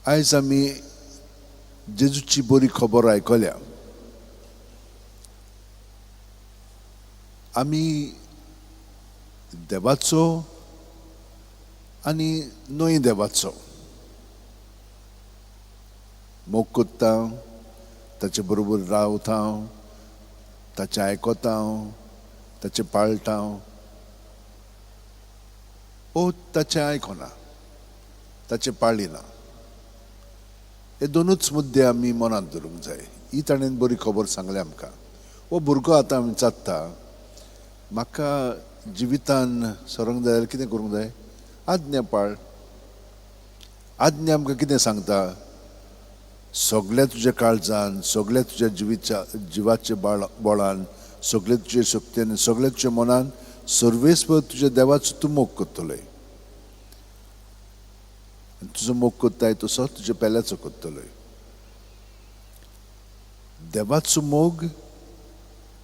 आयज आमी जेजूची बरी खबर आयकल्या. आमी देवाचो आनी न्हय देवाचो मोग कोत्ता, ताचे बरोबर रावता, ताचें आयकता, ताचें पाळटा, ओ ताचें आयकना, ताचें पाळिना. हे दोनूच मुद्दे आमी मनांत धरूंक जाय. ही ताणें बरी खबर सांगल्या आमकां. हो भुरगो आतां विचारता, म्हाका जिवितान सरोंक जाय जाल्यार कितें करूंक जाय? आज्ञा पाळ. आज्ञा आमकां कितें सांगता? सगल्या तुज्या काळजान, सगल्या तुज्या जिविच्या जिवाच्या बळान, सगळे तुजे शक्तेन, सगळे तुज्या मनान सर्वेस्पर तुज्या देवाचो तूं मोग करतलोय. आनी तुजो मोग करताय तसो तुज्या पेल्याचो करतलोय. देवाचो मोग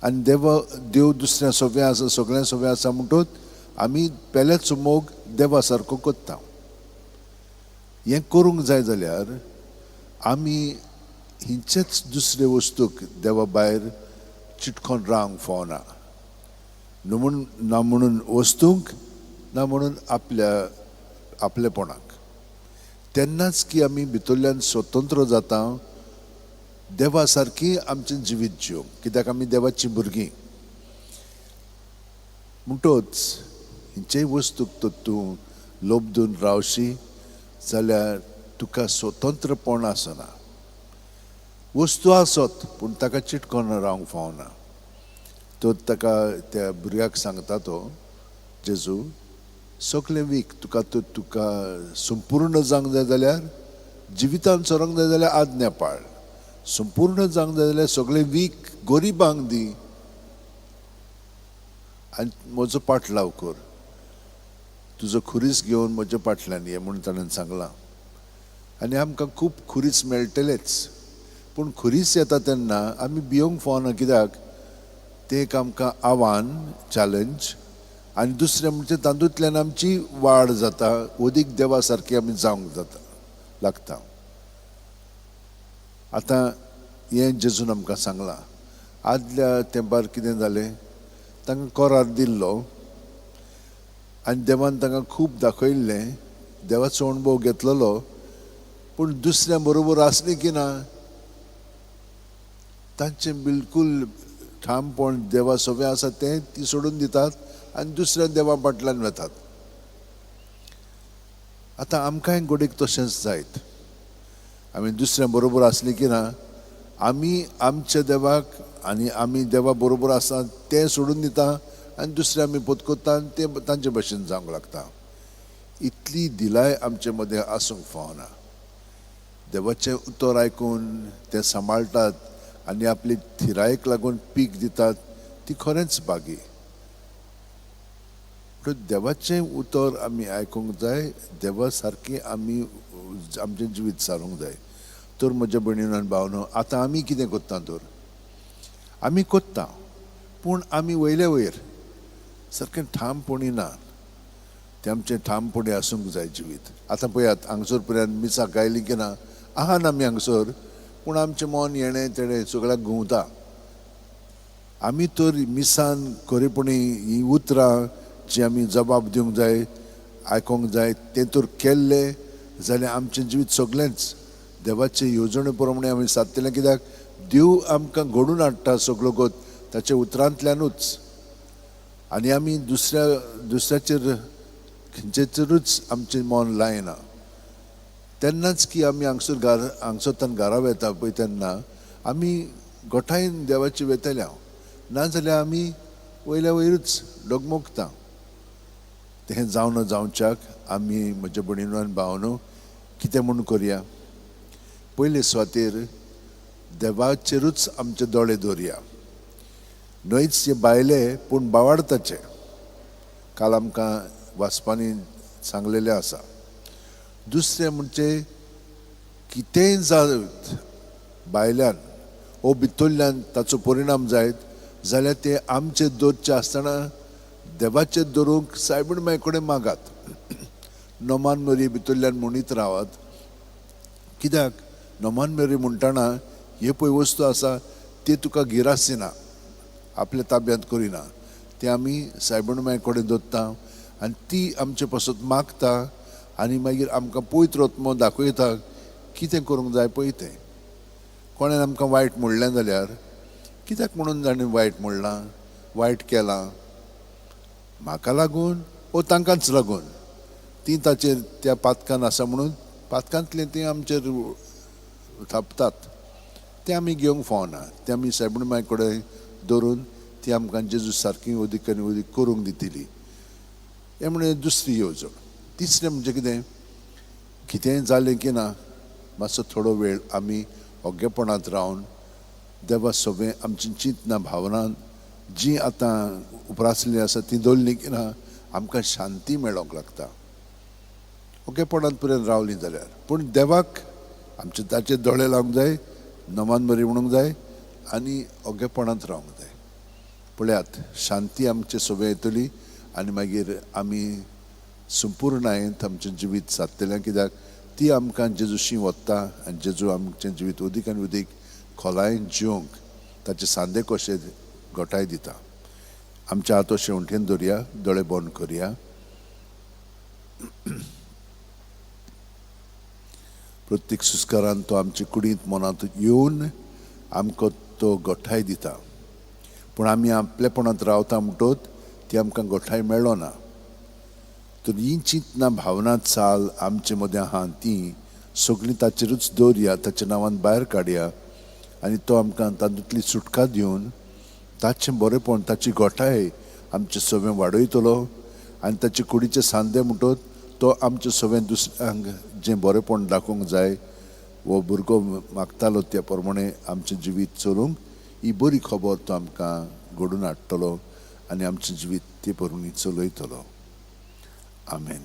आनी देव दुसऱ्या सगळें आसा, सगळ्यां सगळें आसा म्हणटूच आमी पेल्याचो मोग देवा सारको करता. हें करूंक जाय जाल्यार आमी हिंचेच दुसरे वस्तूक देवा भायर चिटकोन रावंक फावना. न्हू म्हूण ना म्हणून वस्तूंक, ना म्हणून आपल्या आपलेपणाक. तेन्नाच की आमी भितरल्यान स्वतंत्र जाता, देवा सारकी आमचें जिवीत जिवंक, कित्याक आमी देवाचीं भुरगीं. म्हणटोच हिंचेय वस्तूक तर तूं लोबदून रावशी जाल्यार तुका स्वतंत्रपण आसना. वस्तू आसत पूण ताका चिटकोन रावंक फावना. तर ताका त्या भुरग्याक सांगता तो जेजू, सगळें वीक तुका, तर तुका संपूर्ण जावंक जाय जाल्यार, जिवितान सरोंक जाय जाल्यार आज्ञा पाळ. संपूर्ण जावंक जाय जाल्यार सगळें वीक गरिबांक दी आनी म्हजो पाटलाव कर. तुजो खुरीस घेवन म्हज्या पाटल्यान ये म्हूण ताणें सांगलां. आनी आमकां खूब खुरीस मेळटलेच, पूण खुरीस येता तेन्ना आमी भियोंक फावना, कित्याक तें एक आमकां आव्हान, चॅलेंज. आनी दुसरें म्हणजे तातूंतल्यान आमची वाड जाता, अदीक देवा सारकी आमी जावंक जाता लागता. आतां हें जेजून आमकां सांगलां. आदल्या तेंपार कितें जालें, तांकां करार दिल्लो आनी देवान तांकां खूब दाखयल्लें, देवाचो अणभव घेतलेलो, पूण दुसऱ्या बरोबर आसलें की ना, तांचें बिलकूल ठामपण देवा सगळें आसा तें ती सोडून दितात आनी दुसऱ्या देवा फाटल्यान वतात. आतां आमकांय गोडेक तशेंच जायत. आमी दुसऱ्या बरोबर आसली की ना, आमी आमच्या देवाक आनी आमी देवा बरोबर आसा तें सोडून दिता आनी दुसऱ्या आमी पोतकोता आनी ते तांचे भशेन जावंक लागता. इतली दिलाय आमचे मदें आसूंक फावना. देवाचें उतर आयकून तें सांबाळटात आनी आपली थिरायेक लागून पीक दितात ती खरेंच बागी. म्हणून देवाचें उतर आमी आयकूंक जाय, देवा सारकी आमी आमचें जिवीत सारूंक जाय. तर म्हज्या भयणीन आनी भावनो, आतां आमी कितें करता? तर आमी करता, पूण आमी वयले वयर सारकें ठामपणी ना. तें आमचें ठामपणी आसूंक जाय जिवीत. आतां पळयात, हांगसर पर्यंत मिसाक गायली की ना, आहा ना आमी हांगसर, पूण आमचें मन येणें तेणें सगळ्याक घुंवता. आमी तर मिसान खरेपणी हीं उतरां जी आमी जबाब दिवंक जाय, आयकोंक जाय, तें तर केल्लें जाल्यार आमचें जिवीत सगळेंच देवाचे येवजणे प्रमाणे आमी सादतलें. कित्याक देव आमकां घडून हाडटा सगळो गोत ताच्या उतरांतल्यानूच. आनी आमी दुसऱ्याचेर खंयचेचेरूच आमचें मन लायना. तेन्नाच की आमी हांगसर हांगसर घरा वेता पळय तेन्ना आमी गोठायेन देवाचे वेतले हांव, नाजाल्यार आमी वयल्या वयरूच डगमगता. तें जावन जावच्याक आमी म्हज्या भयणीनो आनी भावनो कितें म्हूण करया? पयले सुवातेर देवाचेरूच आमचे दोळे दवरया. न्हयच जे भायले पूण बावाडताचे, काल आमकां वाचपांनी सांगलेलें आसा. दुसरें म्हणजे कितेंय जायत भायल्यान ओ भितरल्यान ताचो परिणाम जायत जाल्यार ते आमचे दवरचे आसतना देवाचे दवरूंक सायबीण माय कडेन मागात. नोमान मरी भितरल्यान म्हणीत रावात कित्याक नोमान मेरी म्हणटना हे पळय वस्तू आसा ते तुका गिरासिना, आपल्या ताब्यांत करिना, ते आमी सायबण माय कडेन दवरता आनी ती आमचे पासत मागता आनी मागीर आमकां पवित्र आत्मो दाखयता कितें करूंक जाय पळय तें. कोणें आमकां वायट म्हणलें जाल्यार कित्याक म्हणून जाणें वायट म्हणलां, वायट केलां, म्हाका लागून वो तांकांच लागून, ती ताचेर त्या पातकान आसा म्हणून पातकांतलें तीं आमचेर थापतात, तें आमी घेवंक फावना. तें आमी सायबण माय कडेन दवरून ती आमकां जेजू सारकी अदीक आनी अदीक करूंक दितली. हें म्हणजे दुसरी येवजण. तिसरें म्हणजे कितें, कितेंय जालें की ना मातसो थोडो वेळ आमी ओगेपणांत रावन देवा सगळें आमची चिंतना भावना जी आतां उप्रासली आसा ती दवरली की ना आमकां शांती मेळोंक लागता. ओगेपणांत पर्यंत रावली जाल्यार. पूण देवाक आमचे ताचे दोळे लावंक जाय, नमान बरी म्हणूंक जाय आनी ओगेपणांत रावंक जाय. पळयात शांती आमचे सगळें येतली आनी मागीर आमी संपूर्णायेंत आमचें जिवीत सादतलें. कित्याक ती आमकां जेजूशी वता आनी जेजू आमचें जिवीत अदीक आनी अदीक खोलायेन जिवंक ताचे सांदे कशे घटाय दिता. आमच्या हात अशें उंठेन दवरया, दोळे बंद करया. प्रत्येक सुस्कारान तो आमचे कुडींत मनांत येवन आमकां तो गोठाय दिता. पूण आमी आपलेपणांत रावता म्हणटोत ती आमकां गोठाय मेळना. तर ही चिंतना भावना चाल आमचे मदें आहा ती सगळीं ताचेरूच दवरया, ताच्या नांवान भायर काडया आनी तो आमकां तातूंतली सुटका दिवन ताचें बरेंपण, ताची गोठाय आमचें सगळें वाडयतलो आनी ताचे कुडीचे सांदे म्हणटोत तो आमचें सगळें दुसऱ्यांक जें बरेंपण दाखोवंक जाय वो भुरगो मागतालो त्या प्रमाणे आमचें जिवीत चलूंक ही बरी खबर तो आमकां घडून हाडटलो आनी आमचें जिवीत ते प्रमाणे चलयतलो. आमेन.